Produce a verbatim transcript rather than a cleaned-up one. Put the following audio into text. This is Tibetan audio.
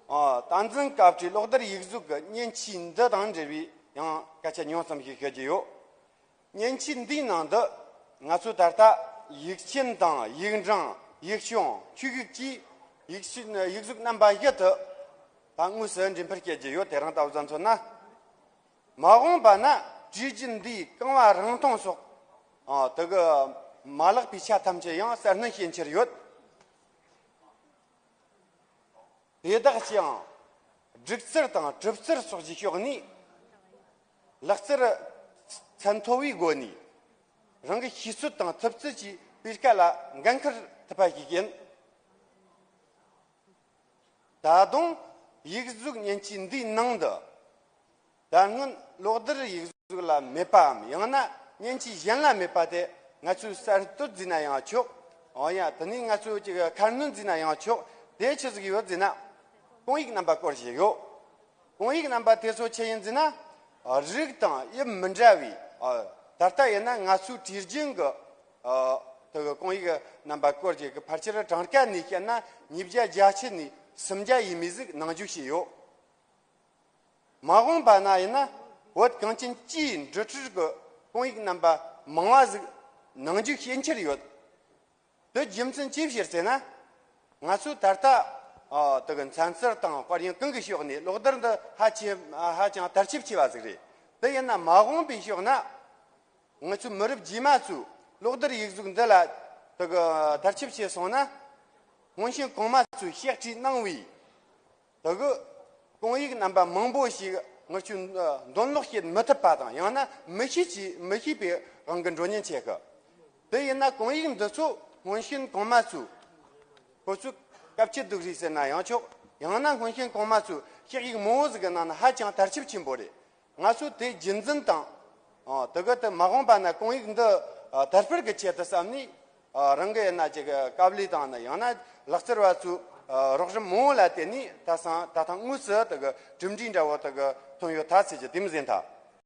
ཨ། བསྟན་འཛིན་སྐབས་བྲིས་གློག་རྡུལ་ཡིག་གཟུགས་ཀྱི་མཉེན་ཆས་འདི་དང་འབྲེལ་བའི་ཡང་སྐད་ཆ་ཉུང་ཙམ་ཞིག་ཤོད་ཀྱི་ཡོད། མཉེན་ཆས་འདིའི་ནང་དུ་ང་ཚོས་ད་ལྟ་ཡིག་ཆེན་དང་ཡིག་འབྲིང་ཡིག་ཆུང་ཆོས་ཤིག་བཅས་ཡིག་ཆེན་ཡིག་གཟུགས་རྣམ་པ་བཞི་དུ་ད་དངོས་སུ་འགྲེམས་སྤེལ་བྱེད་ཀྱི་ཡོད། དེ་རིང་ལྟ་བུ་ཙམ་མཚོན་ན། མ་འོངས་པ་ན་བྲིས་རྒྱུན་འདིའི་རྐང་བ་རིང་ཐུང་སོགས། ཨ། དེ་གི་མ་ལག་པའི་ཆ་ཐམས་ཅད་ཡང་གསར་སྣོན་བྱེད་འཆར་ཡོད། དེ་དག་ཀྱང་སྒྲིག་རྩལ་དང་གྲུབ་རྩལ་སོགས་ཀྱི་ཕྱོགས་ནས་ལག་རྩལ་ཚད་མཐོ་བའི་སྒོ་ནས་རང་གི་ཤེས་ཚོད་དང་ཐུབ་ཚོད་ཀྱི་སྤུས་ཀ་ལ་འགན་འཁུར་ཐུབ་པ་ཞིག་ཡིན། ད་དུང་ཡིག་གཟུགས་མཉེན་ཆས་འདིའི་ནང་དུ། ད་སྔོན་གློག་རྡུལ་ཡིག་གཟུགས་ལ་མེད་པའམ། ཡང་ན་མཉེན་ཆས་གཞན་ལ་མེད་པ་དེ་ང་ཚོས་གསར་གཏོད་བཟོས་ན་ཡང་ཆོག། འོ་ཡ། དེ་ནས་ང་ཚོས་ཅིག་ཁ་སྣོན་བཟོས་ན་ཡང་ཆོག། དེ་ཆི་ཟིག་ཡོད་ཟེར་ན། སྐུང་ཡིག་རྣམ་པ་སྐོར་ཞིག་ཡོད། སྐུང་ཡིག་རྣམ་པ་དེ་ཚོ་ཆི་ཡིན་ཟེར་ན། རིགས་དང་དབྱིབས་མི་འདྲ་བའི། ད་ལྟ་ཡིན་ན་ང་ཚོའི་བྲིས་རྒྱུན་གྱི། དེ་གི་སྐུང་ཡིག་རྣམ་པ་སྐོར་ཞིག་གི་ཕལ་ཆེར་གྲངས་ཀ་ནས་བཤད་ན་ཉིས་བརྒྱ་བརྒྱད་ཅུ་ནས་སུམ་བརྒྱ་ཡས་མས་ཟིག་ནང་འཇུག་བྱས་ཡོད། མ་འོངས་པ་ན་ཡིན་ན་བོད་གངས་ཅན་སྤྱིའི་འབྲེལ་མཐུད་ཀྱི་སྐུང་ཡིག་རྣམ་པ་མང་བ་ཟིག་ནང་འཇུག་བྱེད་འཆར་ཡོད། དེ་རྒྱུ་མཚན་ཅི་ཕྱིར་ཟེར་ན། ང་ཚོས་ད་ལྟ། ཨ། དེ་གི་མཚན་གསལ་དང་དཔལ་ཡོན་གང་གི་ཕྱོགས་ནས་གློག་རྡུལ་འདི་ཧ་ཅང་ཧ་ཅང་དར་ཁྱབ་ཆེ་བ་ཟིག་རེད། དེ་ཡིན་ན་མ་འོངས་པའི་ཕྱོགས་ན། ང་ཚོའི་མི་རབས་རྗེས་མ་ཚོས་གློག་རྡུལ་ཡིག་གཟུགས་འདི་ལ་དེ་གི་དར་ཁྱབ་ཆེ་སོང་ན། སྔོན་བྱོན་གོང་མ་ཚོས་ཕྱག་བྲིས་གནང་བའི་དེ་གི་སྐུང་ཡིག་རྣམ་པ་མང་པོ་ཞིག་ང་ཚོས་འདོན་ཀློག་བྱེད་མི་ཐུབ་པ་དང་། ཡང་ན་མི་ཤེས་ཀྱི་མི་ཤེས་པའི་དབང་གིས་འགྲོ་ཉེན་ཆེ་གི། དེ་ཡིན་ན་སྐུང་ཡིག་འདི་ཚོ་སྔོན་བྱོན་གོང་མ་ཚོས། ཁོ་ཚོས་སྐབས་ཀྱི་སྡུག་རུས་ཟེར་ན་ཡང་ཆོག། ཡང་ན་སྔོན་བྱོན་གོང་མ་ཚོས་ཕྱག་ཡིག་མང་བོ་ཟིག་གི་ནང་ན་ཧ་ཅང་དར་ཁྱབ་ཆེན་པོ་རེད། ང་ཚོས་དེ་རྒྱུན་འཛིན་དང་། ཨ། དེ་གི་དེ་མ་འོངས་པ་ན་སྐུང་ཡིག་འདི། ཨ། དར་སྤེལ་གྱི་ཆེད་དུ་བསམ་ནས། ཨ། རང་གི་ཡིན་ན་ཅིག་དཀའ་ལས་དང་ན། ཡང་ན་ལག་རྩལ་བ་ཚོས། ཨ། རོགས་རམ་མང་བོ་ལ་བརྟེན་ནས་ད་སང་ད་ཐེངས་དངོས་སུ་དེ་གི་གྲུབ་འབྲས་འདྲ་བོ་དེ་གི་ཐོན་ཡོད་ད་ཟེར་རྒྱུ་དེ་མོ་ཟིག་ཡིན་ད།